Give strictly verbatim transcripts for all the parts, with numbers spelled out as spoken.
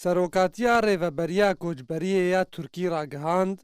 Serokatiya Rêveberiya Koçberiyê ya Tirkî ragihand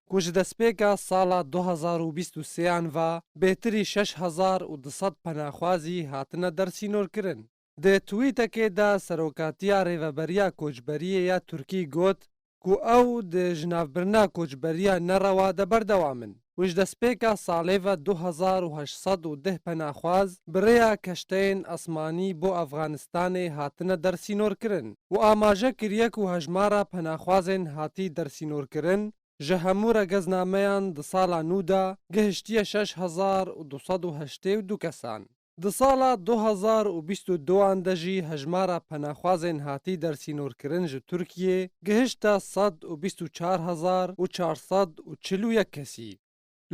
ku ji destpêka sala du hazar û bîst û sêyan ve bêtirî şeş hezar û du sed penaxwazî hatine dersînorkirin. Di twîtekê de Serokatiya Rêveberiya Koçberiyê ya Tirkî got ku ew di jinavbirina koçberiya nerewa de berdewam in û ji destpêka salê ve du hezar û heşt sed û deh penaxwaz bi rêya keşteyên esmanî bo Efxanistanê hatine dersînorkirin û amaje kiriye ku hejmara penaxwazên hatî dersînorkirin ji hemû regeznameyan di sala nû de gihiştiye şeş hezar û du sed û heştê û du kesan. Di sala du hezar û bîst û duan de jî hejmara penaxwazên hatî dersînorkirin ji Tirkiyê gihişte sed û bîst û çar hezar û çar sed û çil û yek kesî.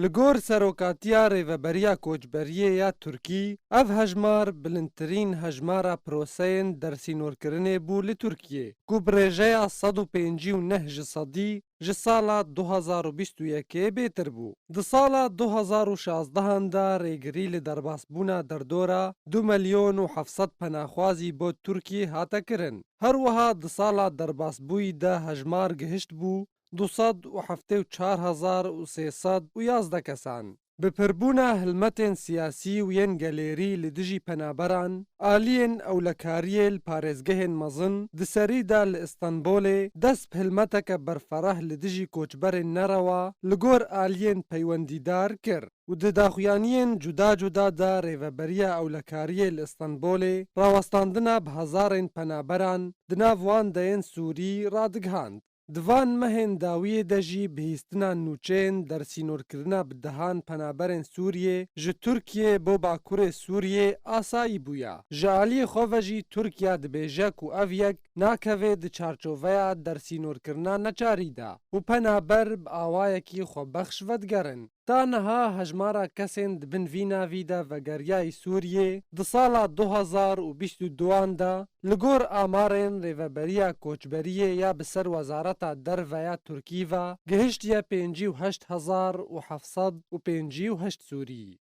Li gor Serokatiya Rêveberiya Koçberiyê ya Tirkî, ev hejmar bilindtirîn hejmara proseyên dersînorkirinê bû li Tirkiyê, ku bi rêjeya sed û pêncî û neh ji sedî ji sala du hezar û bîst û yekê bêtir bû. Di sala du hezar û şazdehan de rêgirî li derbasbûna derdora du milyon û heft sed penaxwazî bo Tirkiyê hate kirin. Her wiha di sala derbasbûyî de hejmar gihişt bû du sed û heftê û çar hezar û sê sed û yazdeh kesan. Bi pirbûna hilmetên siyasî û yên gelêrî li dijî penaberan, aliyên ewlekariyê li parêzgehên mezin di serî de li Îstanbulê dest bi hilmeteke berfereh li dijî koçberên nerewa li gor aliyên peywendîdar kir û di daxuyaniyên cuda cuda de Rêveberiya Ewlekariyê li Îstanbulê rawestandina bi hezarên penaberan, di nav wan de yên Sûrî, radigihand. Di van mehên dawiyê de jî bihîstina nûçeyên dersînorkirina bi dehan penaberên Sûriyê ji Tirkiyê bo Bakurê Sûriyê asayî bûya. Ji aliyê xwe ve jî Tirkiye dibêje ku ev yek nakeve di çarçoveya dersînorkirina neçarî de û penaber bi awayekî xwebexş vedigerin. Ta niha hejmara kesên di bin vî navî de vegeriyayî Sûriyê di sala du hezar û bîst û duan de li gor amarên Rêveberiya Koçberiyê ya bi ser Wezareta Derve ya Tirkî ve gihiştiye pêncî û heşt hezar û heft sed û pêncî û heşt Sûrî.